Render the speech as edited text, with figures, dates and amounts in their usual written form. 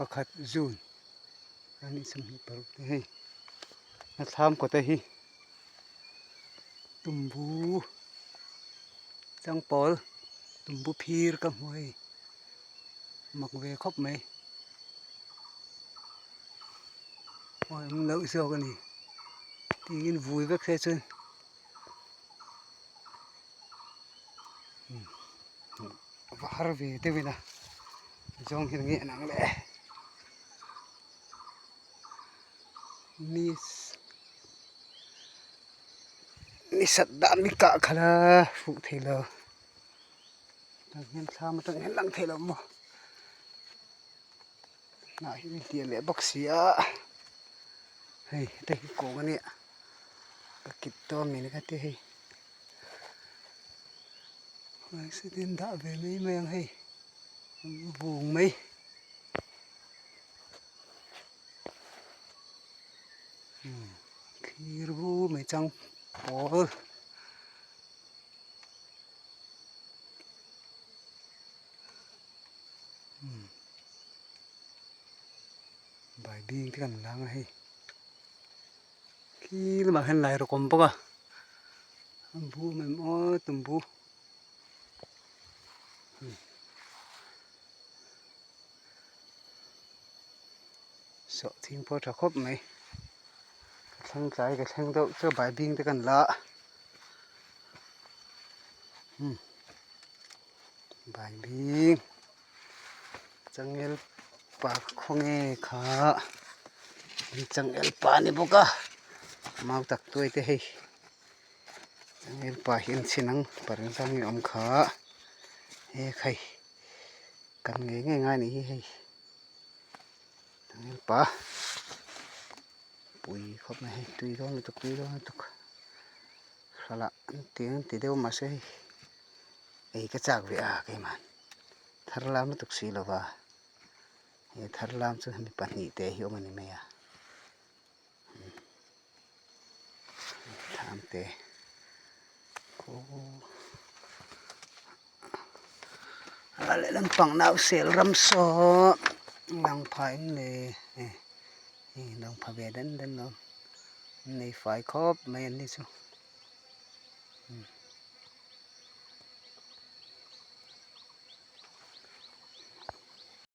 Pakhat June a nih 26 te hei a thlam kawt a hi tumbu changpawl tumbu phir ka hmu hei mak ve khawp mai aw awm loh zawk a ni tiin vui vek se chuan va har ve deuh ila zawng hian nge an ang leh ni ni sat dan hi kah khalh a fuh thei lo tah hian thlam atang hian lang thei lo maw hnah hi a hliah leh bawk si a hei heta hi kawng a nia ka kit dawn ni ka ti hei. Accident dah ve mai mai ang hei vung mai. Thlir vu mai chang pawl. Baibing te kan lang a hei khi lamah hian lai rawk a awm bawk a. Bu mai maw tumbu sawh thing pawh a tha khawp mai ka thleng tlai ka thleng deuh chu baibing te kan la a baibing changel pa khawnge kha changel pa a ni bawk a mau tak tuai te hei. Changel pa hi an chhin ang pareng zang nge awm kha he khai kan ngei ngei ngai anih hi hei changel pa pui khawp mai hei tui dawn lutuk tui dawn lutuk hralah an ti ang ti deuh mahse hei ei ka chak ve a keimah thar lam lutuk si lova he thar lam chu mi pahnihte hi awm a ni mai a. Thlam te a lehlam pang nausel ram saw lang pha in le hei lang pha ve den den lo an nei fai khawp mai an ni chu.